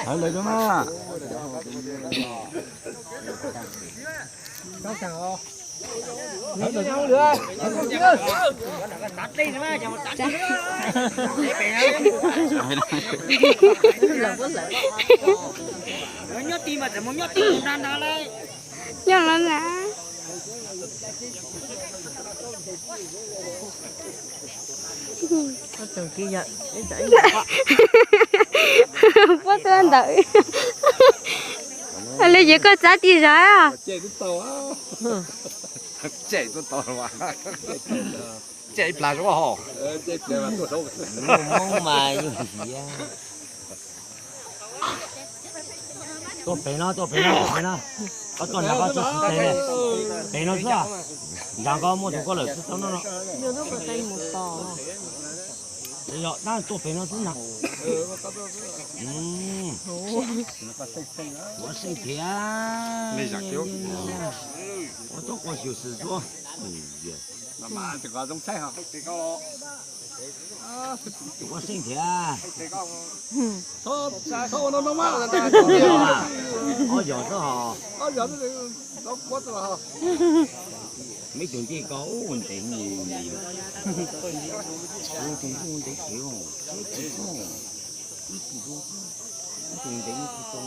Hawv lawv cov na. Nyob los na. Puab tuaj ntawm li ces koj txav ti zog. Cem ib plag zoo hos. Hmoob mas yus hiv. Tuaj pem no, tuaj pem no, tuaj pem no. Koj tuaj nrad koj txhob siv tes ne. Pem no xwb. Nrad koj muaj tus koj lawm xwb tau no no. Yog dab tuaj pem no xwb na. Ua seej thiab. Ua txoj kua xyum xwm xwb. Ua seej thiab. Ob yog xwb hos. Meb tus ncej ko ua ntev, ua tus ncej ua ntev thiab, ib tus ntev ib tus tau.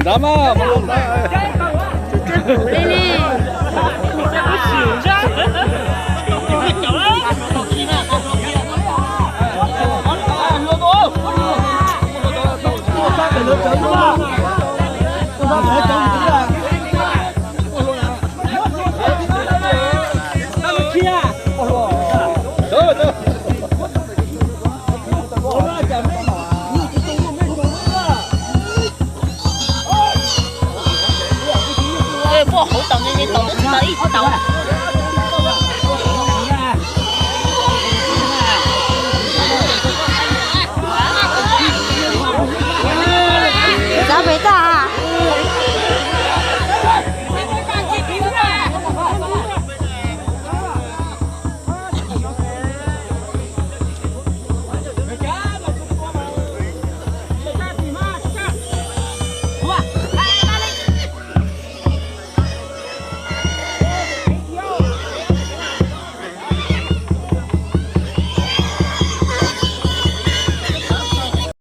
Nrad mas. Puab hauv taus ne, ne taus twb tsis tau ib tau.